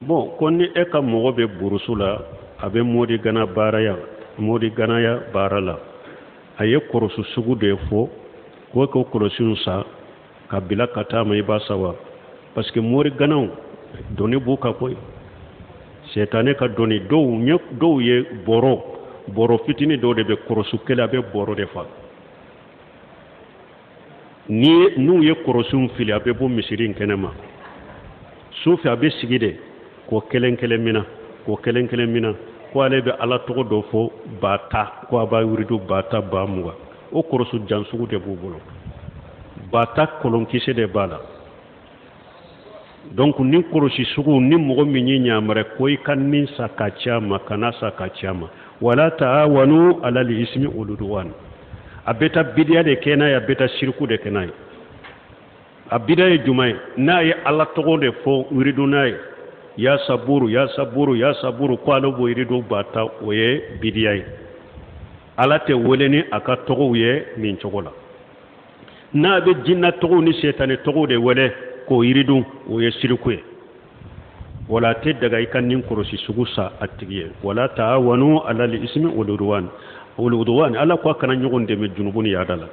Bon, ko ni e ka mɔgɔ bɛ burusu la, a bɛ mori gana baaraya, mori ganaya baara la, a ye kɔrɔsi sugu de fɔ ko ko kɔlɔsiw san ka bila ka taa ma, i b'a san wa? Parce que mori ganaw doni b'u kan koyi, sɛtanɛ ka doni. Dɔw ɲɛ, dɔw ye bɔrɔ bɔrɔ fitinin dɔw de bɛ kɔrɔsi kelen, a bɛ bɔrɔ de fa. Ni n'u ye kɔrɔsiw fili, a bɛ bɔ misiri in kɛnɛ ma su fɛ, a bɛ sigi de k'o kelen kelen mina, k'o kelen kelen mina, ko ale bɛ ala tɔgɔ dɔ fɔ 10 000, ko a b'a wuridu 10 000, 20 000. O kɔrɔsi jan sugu de b'u bolo, 10 000 kolonkisɛ de b'a la. Donc ni kɔrɔsi sugu ni mɔgɔ min ye ɲamɛrɛ ko i ka nin sa ka ci a ma, kana sa ka ci a ma. Wala taawanu alal ismi wal udwan. A bɛ taa bidiya de kɛ n'a ye, a bɛ taa siriku de kɛ n'a ye. A bidiya ye jumɛn ye? N'a ye ala tɔgɔ de fɔ wiridu n'a ye, ya saburu, ya saburu, ya saburu, ko ale b'o yiridu 10 000, o ye bidiya ye. Ala tɛ wele ni a ka tɔgɔw ye nin cogo la. N'a bɛ jinɛ tɔgɔw ni sɛtanɛ tɔgɔw de wele k'o yiridu, o ye siriku ye. Wala a tɛ daga i ka nin kɔrɔsi sugu sa a tigi ye. Wala taawanu alal ismi wal udwan, wal udwan. Ala ko a kana ɲɔgɔn dɛmɛ junubu ni yaada la.